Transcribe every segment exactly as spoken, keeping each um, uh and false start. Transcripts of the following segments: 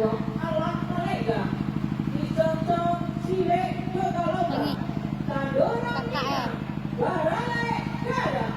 Alah malenggang, dicontoh silek jo galombang, tando raminya baralek gadang.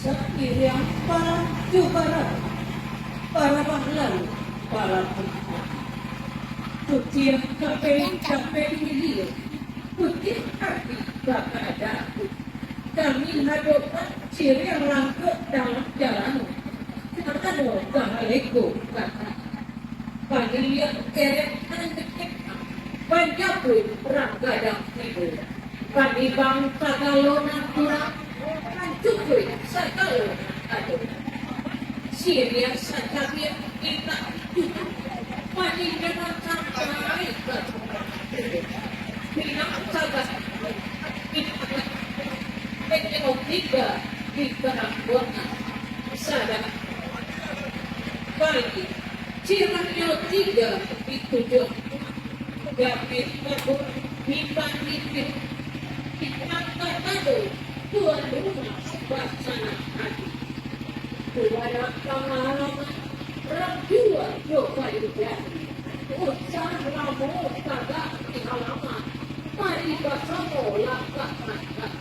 Sairiang palang jo barabah, barabah lalu barabah. Putiah kapeh, kapeh hilia, putiah ati bakada. Kami hadokan siriang langkok dalam jalan, karano bahaleko kata. Paniliak kerek anjek, panjapuik rang gadang tibo. Panibang sagalo nan kurang, mancukuik sagalo nan ado. Siriah sacabiak indak dituju, paninggalan sampai ka pinang sagan, pinang tiga di tangah kota. Sadang pagi, cirahyo tiga ditujuah, gapir kabun bimbang-bimbing, di mangkatado tuan rumah basanang ati. Tuan pangalaman, rang jua jo kayu jati, usah lamo tagak di halaman, mari basamo langkah-langkah.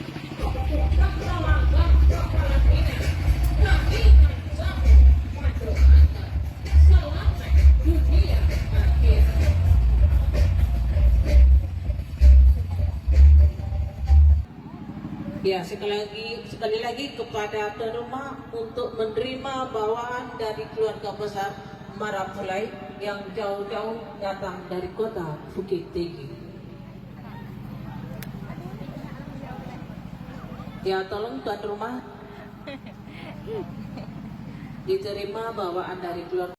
Ya, sekali lagi, sekali lagi kepada tuan rumah untuk menerima bawaan dari keluarga besar Marapulai yang jauh-jauh datang dari kota Bukittinggi. Ya, tolong tuan rumah diterima bawaan dari keluarga.